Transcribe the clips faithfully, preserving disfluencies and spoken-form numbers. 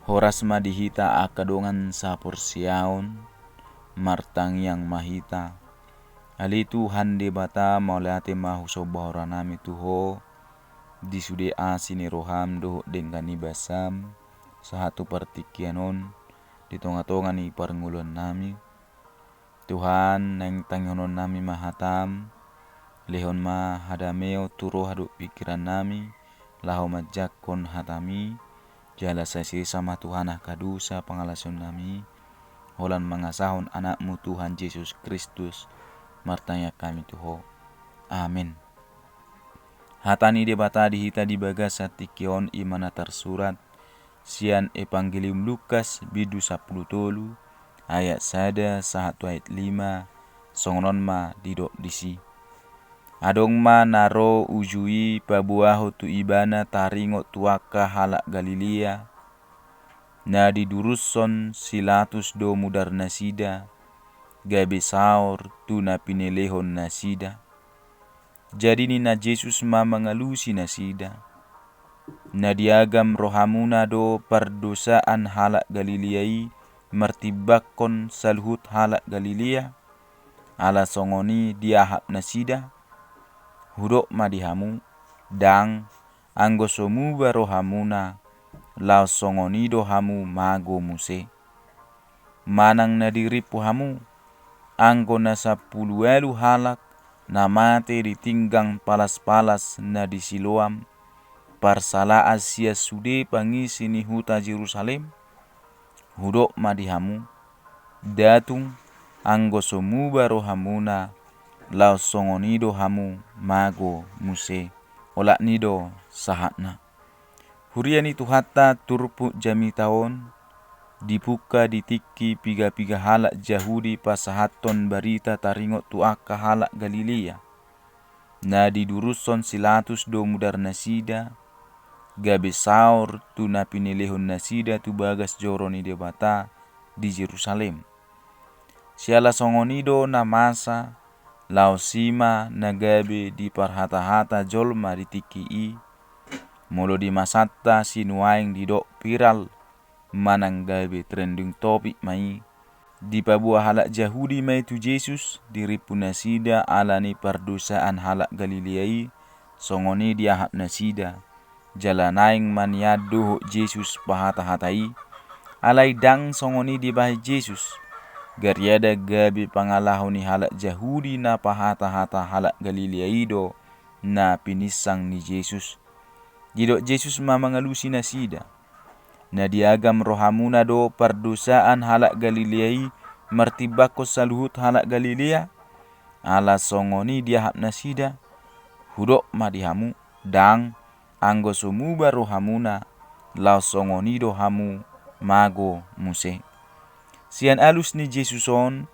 Horas ma di hita angka dongan saporseaon, martangiang ma hita. Ale Tuhan Debata, mauliate ma husomba horanami tu Ho, di sude asi ni roham dohot denggan ni basam, sahat tu partingkian on, di tonga-tonga ni parngoluannami. Tuhan, naeng tangihononnami ma hatam, lehon ma hadameon tu roha dohot pingkirannami, laho manjangkon hatami, jala sai sesa ma Tuhan angka dosa pangalaosionnami, holan mangasahon Anakmu Tuhan Jesus Kristus, martangiang hami tu Ho. Amin. Hata ni Debata di hita di bagasan tingki on i ma na tarsurat sian Evangelium Lukas bindu sampulu tolu, ayat sada sahat tu ayat lima, songon on ma didok disi. Adong ma na ro uju i paboahon tu ibana taringot tu angka halak Galilea, na didurushon si Pilatus do mudar nasida, gabe saor tu na pinelehon nasida. Jadi ninna Jesus ma mangalusi nasida. Na diagam rohamuna do pardosaan halak Galilea i martimbangkon saluhut halak Galilea? Ala songon i diahap nasida? Hudok ma di hamu, ndang, anggo so muba rohamuna, laos songon i do hamu mago muse. Manang na dirimpu hamu, anggo na sampulu ualu halak na mate di tinggang palas-palas na di Siloam, parsalaan sian sude pangisi ni huta Jerusalem? Hudok ma di hamu, nda tung, anggo so muba rohamuna, laos songon i do hamu mago muse. Olat ni do sahatna. Huria ni Tuhanta, turpuk jamita on dipungka di tingki piga-piga halak Jahudi pasahathon barita taringot tu angka halak Galilea, na didurushon si Pilatus do mudar nasida, gabe saor tu na pinelehon nasida tu bagas joro ni Debata di Jerusalem. Siala songon i do na masa, laos i ma na gabe diparhata-hata jolma di tingki i. Molo di masanta sinuaeng didok viral, manang gabe trending topic ma i. Dipaboa halak Jahudi ma i tu Jesus, dirimpu nasida ala ni pardosaan halak Galilea i, songon i diahap nasida. Jala naeng ma nian dohot Jesus pahata-hata i, alai ndang songon i dibahen Jesus. Gariada gabe pangalaho ni halak Jahudi na pahata-hata halak Galilea i do na pininsang ni Jesus. Didok Jesus ma mangalusi nasida. Na diagam rohamuna do pardosaan halak Galilea i martimbangkon saluhut halak Galilea? Ala songon i diahap nasida? Hudok ma di hamu, ndang, anggo so muba rohamuna, laos songon i do hamu mago muse. Sian alus ni Jesus on,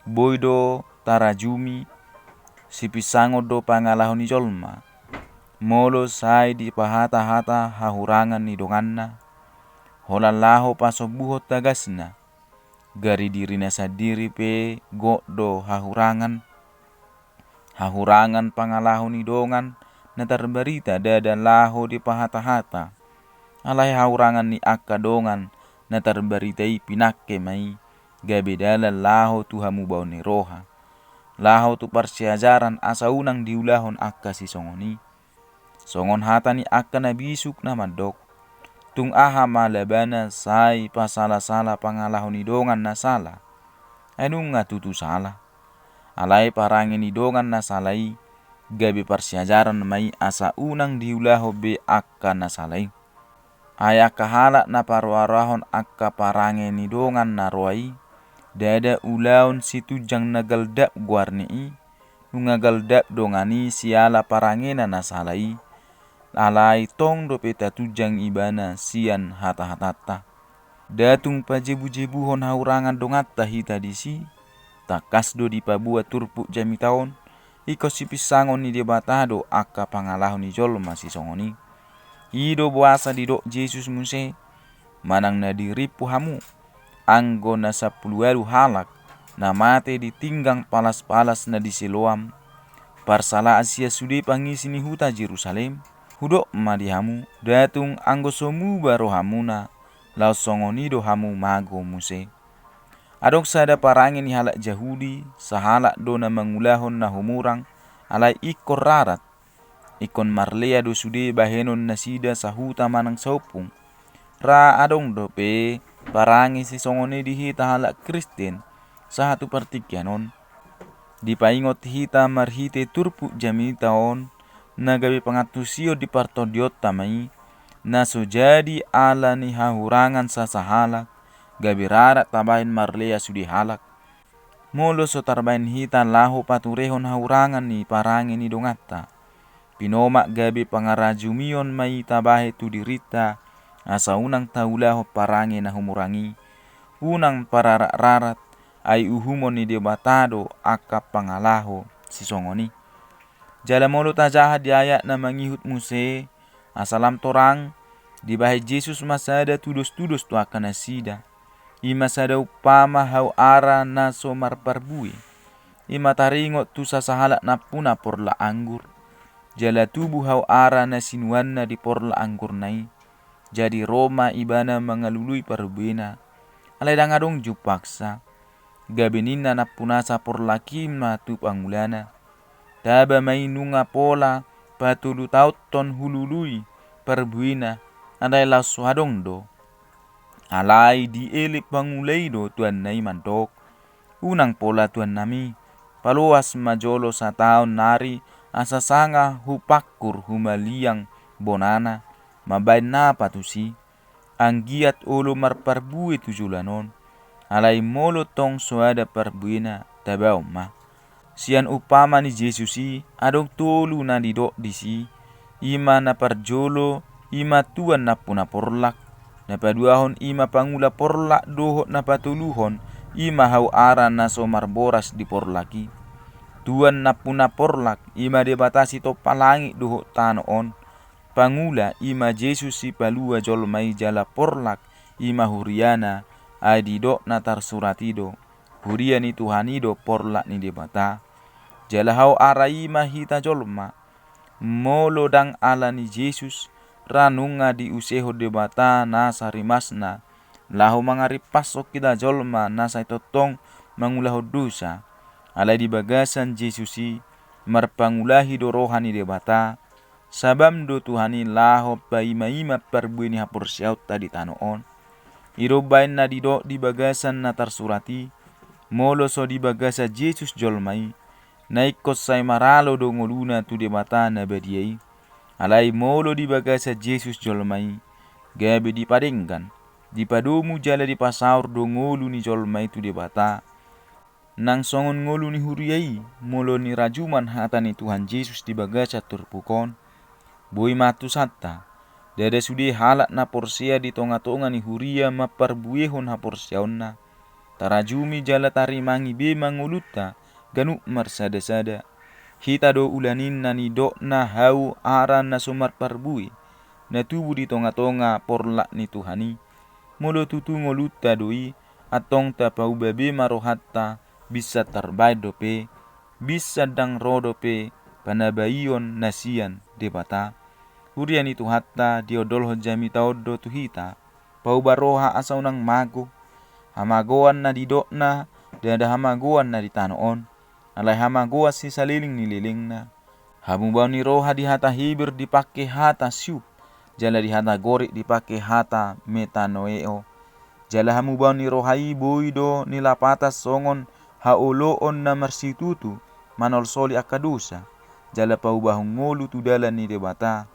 boi do tarajumi, sipinsangon do pangalaho ni jolma. Molo sai dipahata-hata hahurangan ni donganna, holan laho pasombuhon tagasna, gari dirina sandiri pe gok do hahurangan. Hahurangan pangalaho ni dongan na tarbarita ndada laho dipahata-hata. Alai hahurangan ni angka dongan na tarbarita i pinangke ma i gabe dalan laho tu hamubaon ni roha, laho tu parsiajaran asa unang diulahon angka sisongon i. Songon hata ni angka na bisuk na mandok, tung aha ma labana sai pasala-sala pangalaho ni dongan na sala? Ai nunga tutu sala. Alai parange ni dongan na sala i gabe parsiajaran ma i asa unang diulahon be angka na sala i. Ai angka halak na paroa-roahon angka parange ni dongan na roa i, ndada ulaon situnjang na galdap goarni i, nunga galdap dongan i siala parangena na sala i, alai tong dope tatunjang ibana sian hata-hatanta. Nda tung pajebu-jebuhon hahurangan donganta hita disi, tangkas do dipaboa turpuk jamita on, ingkon sipinsangon ni Debata do angka pangalaho ni jolma sisongon i. I do boasa didok Jesus muse, manang na dirimpu hamu, anggo na sampulu ualu halak na mate di tinggang palas-palas na di Siloam, parsalaan sian sude pangisi ni huta Jerusalem? Hudok ma di hamu, nda tung anggo so muba rohamuna, Laos songon i do hamu mago muse. Adong sada parange ni halak Jahudi, sahalak do na mangulahon na humurang, alai ingkon rarat. Ingkon marlea do sude bahenon nasida sahuta manang saompung. Ra adong dope parange sisongon i di hita halak Kristen, sahat tu partingkian on. Dipaingot hita marhite turpuk jamita on, na gabe pangantusion di partondionta ma i, na so jadi ala ni hahurangan sasahalak, gabe rarat tabahen marlea sude halak. Molo so tarbahen hita laho paturehon hahurangan ni parange ni donganta, pinomak gabe pangarajumion ma i tabahen tu dirinta, asa unang taulahon parange na humurang i, unang pararat-rarat, ai uhumon ni Debata do angka pangalaho sisongon i. Jala molo tajaha di ayat na mangihut muse, asa lam torang, dibahen Jesus ma sada tudos-tudos tu angka nasida. I ma sada umpama hau ara na so marparbue. I ma taringot tu sasahalak nampuna porlak anggur. Jala tubu hau ara na sinuanna di porlak anggurna i. Jadi ro ma ibana mangalului parbuena. Alai ndang adong jumpangsa. Gabe ninna nampunasa porlak i ma tu pangulana: Taba ma i nunga pola patolu taonhon hulului parbuena, alai laos so adong do. Alai dielek pangula i do tuanna i mandok: Unang pola tuannami, paloas ma jolo sataon nari asa sanga hupangkur humaliang bonana, mambahen napa tusi? Anggiat olo marparbue tu joloan on. Alai molo tong so ada parbuena, tabaon ma. Sian umpama ni Jesus i, adong tolu na didok disi, i ma na parjolo, i ma tuan nampuna porlak. Na paduahon i ma pangula porlak dohot na patoluhon, i ma hau ara na so marboras di porlak i. Tuan nampuna porlak, i ma Debata sitompa langit dohot tano on. Pangula i ma Jesus sipalua jolma i jala porlak i ma huriana, ai didok na tarsurat i do: Huria ni Tuhan i do porlak ni Debata. Jala hau ara i ma hita jolma. Molo ndang ala ni Jesus, ra nunga diusehon Debata nasa rimasna, laho mangarimpashon hita jolma na sai tongtong mangulahon dosa. Alai di bagasan Jesus i, marpangulahi do roha ni Debata, sabam do Tuhan i laho paima-ima parbue ni haporseaonta di tano on. I do umbahen na didok di bagasan na tarsurat i: Molo so di bagasan Jesus jolma i, na ingkon sai maralo do ngoluna tu Debata na badia i. Alai molo di bagasan Jesus jolma i, gabe dipadenggan, dipadomu jala dipasaor do ngolu ni jolma i tu Debata. Nang songon ngolu ni huria i, molo nirajuman hata ni Tuhan Jesus di bagasan turpuk on. Boi ma antusanta, ndada sude halak na porsea di tonga-tonga ni huria mamparbuehon haporseaonna. Tarajumi jala tarimangi be ma ngolunta, ganup marsada-sada. Hita do ulaninna nidokna hau ara na so marparbue, na tubu di tonga-tonga porlak ni Tuhan i. Molo tutu ngolunta do i, antong tapauba be ma rohanta, binsan tarbahen dope, binsan ndang ro dope panabaion na sian Debata. Huria ni Tuhanta, diondolhon jamita on do tu hita. Pauba roha asa unang mago. Hamagoan na didokna, ndada hamagoan na di tano on. Alai hamagoan sisaleleng ni lelengna. Hamubaon ni roha di hata Heber dipangke hata syup, jala di hata Gorik dipangke hata metanoeo. Jala hamubaon ni roha i boi do nilapatan songon haoloon na marsitutu manolsoli angka dosa, jala paubahon ngolu tu dalan ni Debata.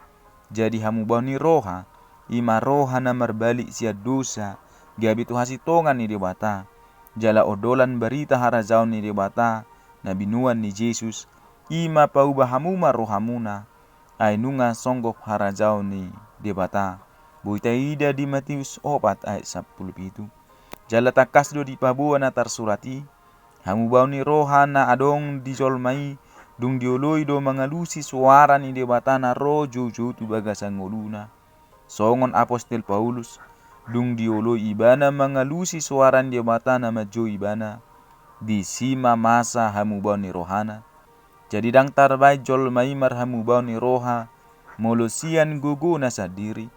Jadi hamubaon ni roha, i ma roha na marbalik sian dosa, gabe tu hasintongan ni Debata. Jala ondolan barita harajaon ni Debata, na binoan ni Jesus, i ma pauba hamu ma rohamuna, ai nunga songgop harajaon ni Debata. Boi taida di Matius opat ayat sampulu pitu. Jala tangkas do dipaboa na tarsurat i: Hamubaon ni roha na adong di jolma i, dung dioloi do mangalusi soara ni Debata na ro joujou tu bagasan ngoluna. Songon apostel Paulus, dung dioloi ibana mangalusi soara ni Debata na manjou ibana, disi ma masa hamubaon ni rohana. Jadi ndang tarbahen jolma i marhamubaon ni roha molo sian gogona sandiri.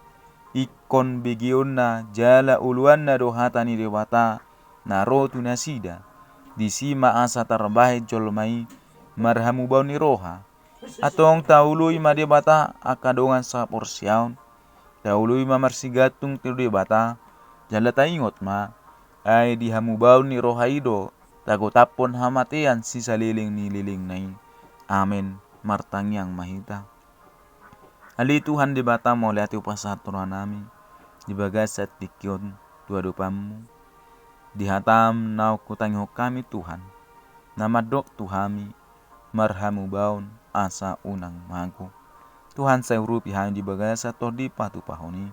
ingkon begeonna jala oloanna do hata ni Debata na ro tu nasida. Disi ma asa tarbahen jolma i marhamubaon ni roha. Antong taoloi ma Debata angka dongan saporseaon. Taoloi ma marsigantung tu Debata, jala taingot ma, ai di hamubaon ni roha i do tagotaphon hamatean sisaleleng ni lelengna i. Amen. Martangiang ma hita. Ale Tuhan Debata, mauliate hupasahat rohanami di bagasan tingki on tu adopanmu. Di hatam naung hutangihon hami Tuhan, na mandok tu hami, marhamubaon asa unang mago. Tuhan, sai urupi hami di bagasan tondi patupahon i.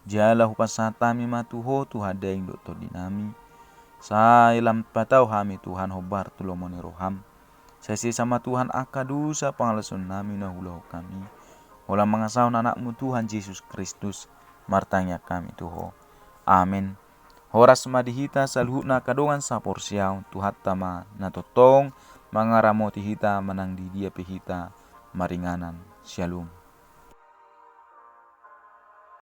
Jala hupasahat hami ma tu Ho Tuhan, daging dohot tondinami. Sai lam patau hami Tuhan hombar tu lomo ni roham. Sai sesa ma Tuhan angka dosa pangalaosionnami na huulahon hami. Holan mangasahon anakmu Tuhan Jesus Kristus, martangiang hami tu Ho. Amen. Horas ma di hita saluhutna angka dongan saporseaon, Tuhanta ma na tongtong mangaramoti hita manang di dia pe hita maringanan. Syalom.